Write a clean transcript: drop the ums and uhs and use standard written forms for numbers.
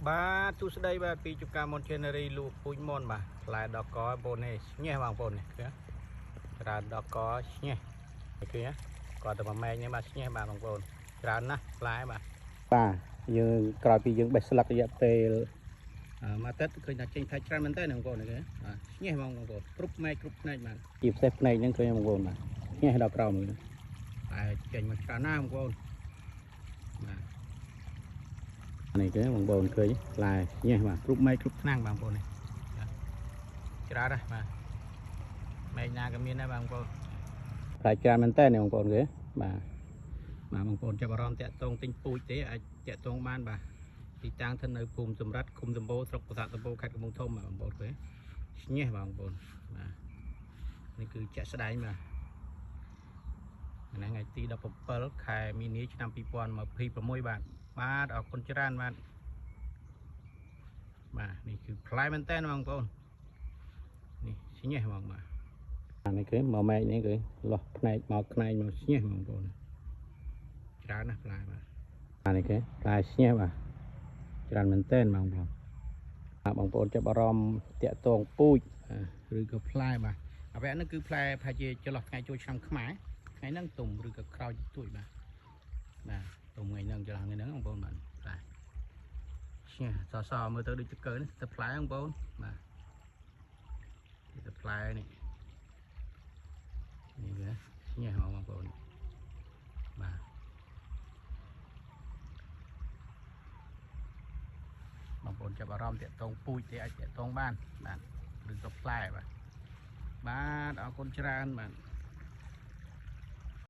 បាទទូស្ដីបាទពីជការមុនជេនារីលក់ពូជមុនបាទផ្លែដកកបងប្អូននេះឈ្ញេះបងប្អូននេះឃើញច្រើនដកកឈ្ញេះឃើញគាត់តែមួយម៉ែងនេះបាទឈ្ញេះបាទបងប្អូនច្រើនណាស់ផ្លែបាទបាទយើងក្រោយពីយើងបេះស្លឹករយៈពេលមួយអាទិត្យឃើញថាចេញផ្លែច្រើនមែនតើបងប្អូននេះគេបាទឈ្ញេះបងប្អូនគ្រប់ម៉ែកគ្រប់ផ្នែកបាទជាពិសេសផ្នែកហ្នឹងឃើញបងប្អូនបាទឈ្ញេះដល់ក្រោមនេះតែចេញមកច្រើនណាស់បងប្អូនបាទនេះគេបងប្អូនឃើញផ្លែញេះបាទគ្រប់មែកគ្រប់ថ្នាំងបងប្អូននេះច្រើនណាស់បាទមែកណាក៏មានដែរបងប្អូនផ្លែច្រើនមែនតើនេះបងប្អូនគេបាទបាទបងប្អូនចាប់អារម្មណ៍តាក់ទងទិញពូជទេអាចតាក់ទងបានបាទទីតាំងស្ថិតនៅភូមិសម្រិទ្ធឃុំសម្បូរស្រុកប្រាសាទសម្បូរខេត្តកំពង់ធំបាទបងប្អូនគេញេះបងប្អូនបាទនេះគឺជាក់ស្ដែងបាទថ្ងៃទី17ខែមីនាឆ្នាំ2026បាទបាទអរគុណច្រើនបាទបាទនេះគឺផ្លែមែនតើបងប្អូននេះឈ្ញេះហ្មងបាទនេះគឺមកម៉ែកនេះគឺលាស់ផ្នែកមកផ្នែកមកឈ្ញេះបងប្អូនច្រើនណាស់ផ្លែបាទនេះគឺផ្លែឈ្ញេះបាទច្រើនមែនតើបងប្អូនបងប្អូនចាប់អារម្មណ៍តាក់ទងពូជឬក៏ផ្លែបាទអ្វីហ្នឹងគឺផ្លែប្រហែលជាចន្លោះថ្ងៃចូលឆ្នាំខ្មែរថ្ងៃហ្នឹងទុំឬក៏ក្រោយទួយបាទបាទទុំថ្ងៃហ្នឹងចន្លោះថ្ងៃហ្នឹងបងប្អូនបាទផ្លែឈ្ញេះសសមើលទៅដូចតកើនេះទៅផ្លែបងប្អូនបាទទៅផ្លែនេះនេះវាឈ្ញេះហ្មងបងប្អូនបាទបងប្អូនចាប់អារម្មណ៍តាក់ទងពូជទេអាចតាក់ទងបានបាទឬក៏ផ្លែបាទបាទអរគុណច្រើនបាទ។